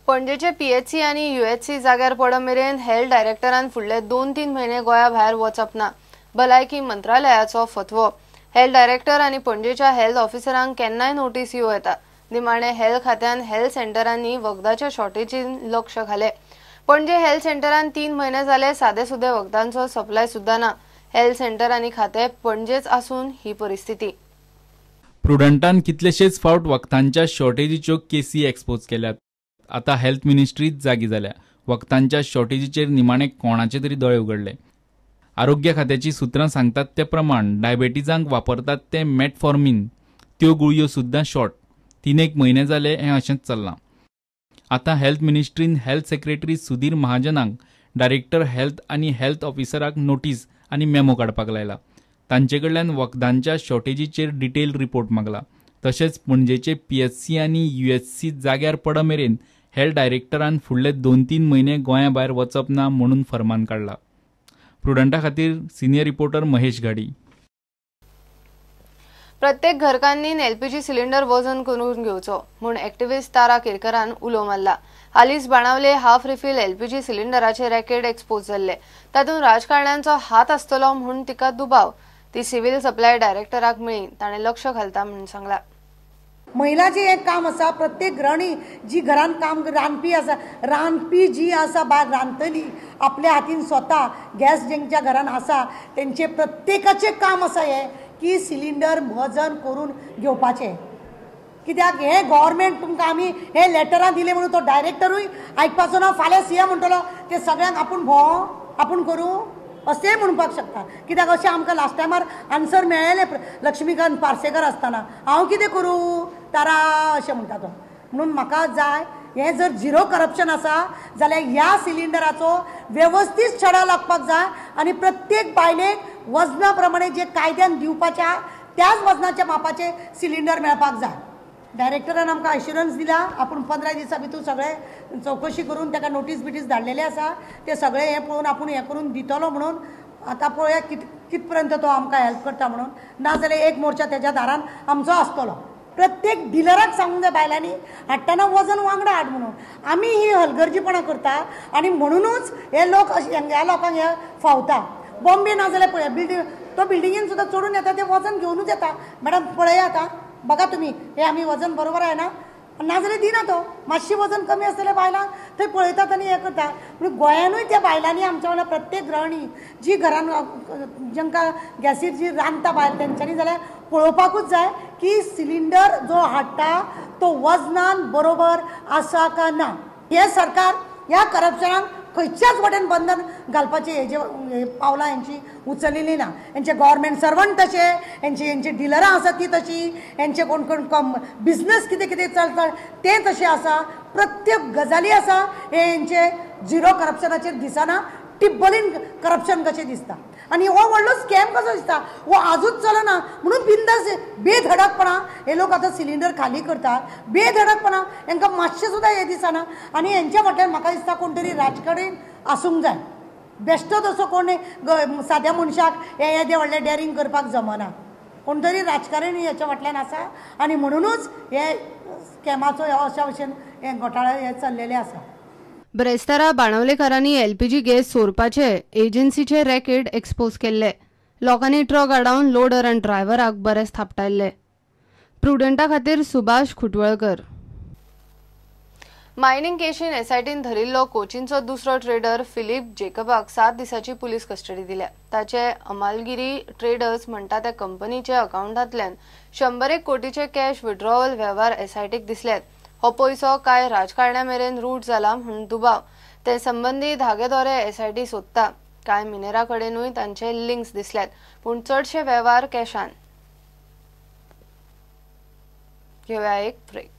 पणजेचे PHC आनी युएचसी जाग्यार पड मेरेन हेल्थ डायरेक्टरान फुडले 2-3 म्हयने गोंया भायर वचप ना, भलायकी मंत्रालयाचो फतवो। हेल्थ डायरेक्टर आनी पणजेच्या हेल्थ ऑफिसरांक केन्नाय नोटीस येवं येता। निमाणे हेल्थ खात्यान हेल्थ सेंटरांनी वखदाच्या शॉर्टेजीन लक्ष घालें। पणजे हेल्थ सेंटरान 3 म्हयने जाले सादे सुदे वखदांचो सप्लाय सुद्दां ना। हेल्थ सेंटर आनी खातें पणजेच आसून ही परिस्थिती। प्रुडंटान कितलेशेच फावट वखदांच्या शॉर्टेजीच्यो केसी एक्सपोज केल्यात। आता हेल्थ मिनिस्ट्री जागी जाल्या। वखदांच्या शॉर्टेजीचेर निमाणे कोणाचे तरी दोळे उगडले। आरोग्य खात्याची सूत्रां सांगतात ते प्रमाण डायबेटिजांक वापरतात ते मेटफॉर्मिन त्यो गुळयो सुद्दां शॉर्ट। 3-1 म्हयने जाले हें अशेंच चल्लां। आतां हेल्थ मिनिस्ट्रीन हेल्थ सेक्रेटरी सुधीर महाजनांक डायरेक्टर हेल्थ आनी हेल्थ ऑफिसराक नोटीस आनी मेमो काडपाक लायला। तांचे कडल्यान वखदांच्या शॉर्टेजीचेर डिटेल रिपोर्ट मागला। तशेंच पणजेचे पीएचसी आनी युएचसी जाग्यार पड मेरेन हेल्थ डायरेक्टरान फुडले 2-3 म्हयने गोंया भायर वचप ना म्हणून फरमान काडला। प्रुडंटा खातीर सिनियर रिपोर्टर महेश घाडी। प्रत्येक घरकान्नीन एलपीजी सिलिंडर वजन करून घेवचो म्हूण एक्टिविस्ट तारा केरकरान उलो मारला। हालींच बाणावले हाफ रिफील एलपीजी सिलिंडराचे रॅकेट एक्सपोज जाल्ले, तातूंत राजकारण्यांचो हात आसतलो म्हूण तिका दुबाव। ती सिव्हिल सप्लाय डायरेक्टराक मेळ्ळी, ताणें लक्ष घालता म्हूण सांगला। महिलाचें एक काम आसा, प्रत्येक गृहिणी जी घरान काम रांदपी आसा, रांदपी जी आसा भायर रांदतली आपल्या हातीन स्वता गॅस जेंच्या घरान आसा तेंचे प्रत्येकाचें काम आसा हें की सिलिंडर वजन करून घेवपाचें। कित्याक हें गव्हर्मेंट तुमकां आमी हे लेटरां दिले म्हणून तो डायरेक्टरूय आयकपाचो ना, फाल्यां सीएम म्हणटलो ते सगळ्यांक आपूण भोंव आपूण करूं अशेंय म्हणपाक शकता। कित्याक अशें आमकां लास्ट टायमार आन्सर मेळ्ळेलें लक्ष्मीकांत पार्सेकर आसतना, हांव कितें करूं तारा अशें म्हणटा तो। म्हणून म्हाका जाय हें जर झिरो करप्शन आसा जाल्यार ह्या सिलिंडराचो वेवस्थीत छडा लागपाक जाय आनी प्रत्येक बायलेक वजना प्रमाणे जे कायद्यान दिवपाच्या त्याच वजनाच्या मापाचे सिलिंडर मेळपाक जाय। डायरेक्टरान आमकां एश्युरन्स दिला आपूण 15 दिसां भितर सगळें चवकशी करून ताका नोटीस बिटीस धाडलेले आसा, ते सगळें हें पळोवन आपूण हें करून दितलो म्हणून। आतां पळोवया कित पर्यंत तो आमकां हेल्प करता म्हणून, नाजाल्यार एक मोर्चा तेज्या दारान आमचो आसतलो। प्रत्येक डिलराक सांगूंक जाय बायलांनी हाडटना वजन वांगडा हाड म्हणून। आमी ही हलगर्जीपणां करता आनी म्हणुनूच हे लोक ह्या लोकांक हे फावता। बॉम्बे नाजाल्यार पळया बिल्डींग, तो बिल्डिंगेन सुद्दां चडून येता ते वजन घेवनूच येता, मॅडम पळया आतां बघा तुमी हे आमी वजन बरोबर आहे ना, नाजाल्यार दिना तो मातशें वजन कमी आसतलें बायलांक थंय पळयतात आनी हें करता। पूण गोंयानूय त्या बायलांनी आमच्या वांगडा प्रत्येक गृहिणी जी घरान जांकां गॅसीर जी रांदता बायल तेंच्यांनी जाल्यार पळोवपाकूच जाय की सिलिंडर जो हाडटा तो वजनान बरोबर आसा काय ना। हें सरकार ह्या करप्शनाक खंयच्याच वटेन बंधन घालपाचें हेजे पावलां हेंची उचलिल्ली ना। हेंचे गव्हर्मेंट सर्वंट तशे, हेंचे हेंची डिलरां आसा ती तशी, हेंचे कोण कोण कम बिजनस कितें कितें चलता तें तशें आसा, प्रत्येक गजाली आसा हे हेंचे झिरो करप्शनाचेर दिसना, टिब्बलीन करप्शन कशें दिसता आनी हो व्हडलो स्कॅम कसो दिसता, हो आजूच चलना म्हणून बिंदास बेधडकपणा हे लोक आतां सिलिंडर खाली करतात, बेधडकपणा हेंकां मातशें सुद्दां हें दिसना। आनी हेंच्या फाटल्यान म्हाका दिसता कोण तरी राजकारणी आसूंक जाय, बेश्टोच असो कोण साद्या मनशाक हें येदें व्हडलें डॅरींग करपाक जमना, कोण तरी राजकारणी हेच्या फाटल्यान आसा आनी म्हणुनूच हे स्कॅमाचो अशा भशेन हे घोटाळे हे चल्लेले आसा। ब्रेस्तारा बाणावलेकारांनी एलपीजी गॅस सोरपाचे एजन्सीचे रॅकेट एक्सपोज केल्ले। लोकांनी ट्रक आडावन लोडर आनी ड्रायव्हराक बरेच थापटायल्ले। प्रुडंटा खातीर सुभाष खुटवळकर। मायनिंग केशीन एसआयटीन धरिल्लो कोचीनचो दुसरो ट्रेडर फिलीप जेकबाक 7 दिसांची पुलीस कस्टडी दिल्या। ताचे अमालगिरी ट्रेडर्स म्हणटा त्या कंपनीच्या अकाउंटांतल्यान 101 कोटीचे कॅश विड्रॉवल वेव्हार एसआयटीक दिसल्यात। हो पयसो काय राजकारण्या मेरेन रूट जाला म्हूण दुबाव। ते संबंदी धागेदोरे एसआयटी सोदता। कांय मिनेरा कडेनूय तांचे लिंक्स दिसल्यात, पूण चडशे वेव्हार कॅशान। घेवया एक ब्रेक।